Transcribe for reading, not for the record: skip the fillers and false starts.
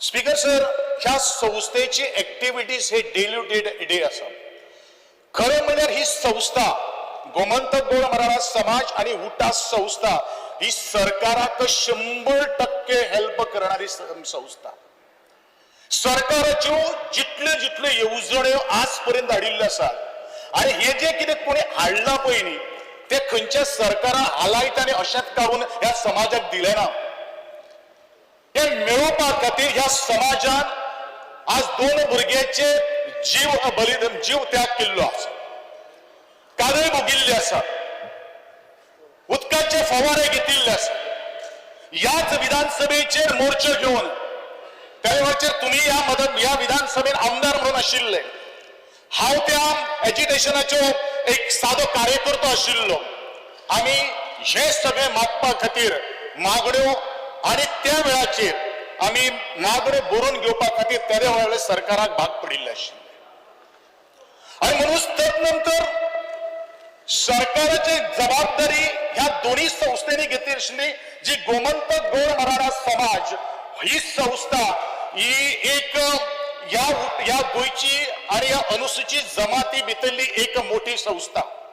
Speaker sir, ह्या संस्थेची activities हे डेली टू डे आसा. खरं म्हणल्यार ही संस्था गोमंतक गौड मराठा समाज आणि उटास संस्था ही सरकाराक 100% हेल्प करणारी संस्था. सरकाराच्यो जितल्यो जितल्यो येवजण्यो आज पर्यंत हाडिल्ल्यो आसात आणि हे जे कितें कोणी हाडलां पळय न्ही, ते खंयच्या सरकारान हालायत आनी अशेंच काडून ह्या समाजाक दिलें ना. ते मेळोवपा खातीर ह्या समाजान आज दोन भुरग्याचे जीव बलिदान, जीव त्याग केल्लो आसा, कादय भोगिल्ले आसा, उदकाचे फवारे घेतिल्ले आसा. ह्याच विधानसभेचेर मोर्चो घेवन त्या वेळाचेर तुमी ह्या मदत ह्या विधानसभेन आमदार म्हणून आशिल्ले. हांव त्या एजिटेशनाचो एक सादो कार्यकर्तो आशिल्लो. आमी हे सगळे मागपा खातीर मागण्यो आनी त्या वेळाचेर आमी मागण्यो बरोवन घेवपा खातीर त्या वेळार सरकाराक भाग पडिल्ले आशिल्ले. आनी म्हणून तदनंतर सरकाराची जबाबदारी ह्या दोन्ही संस्थेनी घेतली आशिल्ली, जी गोमंतक गौड मराठा समाज ही संस्था ही एक ह्या ह्या गोंयची आणि ह्या अनुसूचित जमाती भितरली एक मोठी संस्था.